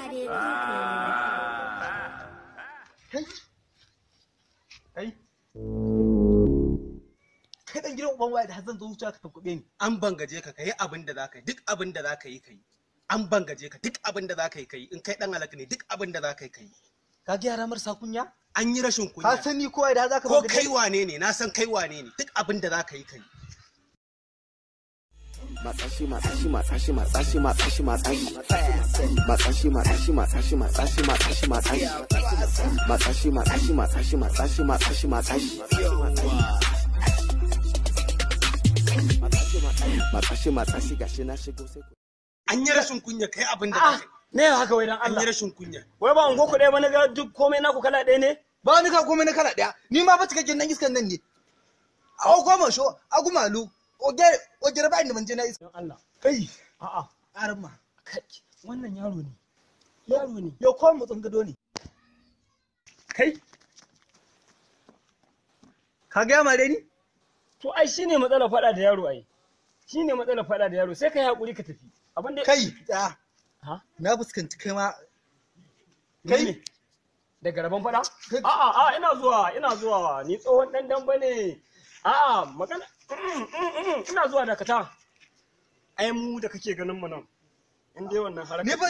Kai. Kai. Kai dan gidan uban waye da har zan zo wucewa ka tunkube ni. An bangaje ka kai abin da zaka yi, duk abin da zaka yi kai. An bangaje ka duk abin da zaka yi kai, in kai dan alaka ne duk abin da zaka yi kai. Ka ga yara marasa kunya? An yi rashin kunya. Ka sani ko da zaka ko kai wane ne, na san kai wane ne, duk abin da zaka yi kai. Matsashi matsashi matsashi matsashi matsashi matsashi matsashi matsashi matsashi matsashi matsashi matsashi matsashi matsashi matsashi matsashi matsashi matsashi matsashi matsashi gashi na shigo sai An yi rashin kunya kai abin da zaka yi. Ne haka wai dan An yi Allah. rashin kunya. Wai ba ungo ku ɗaya ba na ga duk komai naku kala ɗaya ne? Ba ni ka komai na kala daya. Ni ma ba cikakken dan iskan nan ne. A goma sho, a gumalu, ogere, ogere ba inda ban je na iska. Dan Allah. Kai, A'a. aran ma. Kai, wannan yaro ne. Yaro ne. Yau ko motsin gado ne. Kai, Ka ga mare ni? to ai shine matsalar faɗa da yaro ai. Shine matsalar faɗa da yaro sai kai hakuri ka tafi. Abin da Kai, da. Ha? Na fuskanci kai ma. Kai Kai, daga rabon faɗa? Kai. A'a, a'a ina zuwa, ina zuwa. Ni tsohon dan dan bane. A'a, magana ina zuwa dakata. Ai mu da kake ganin mu nan. In dai wannan haraka. ni fa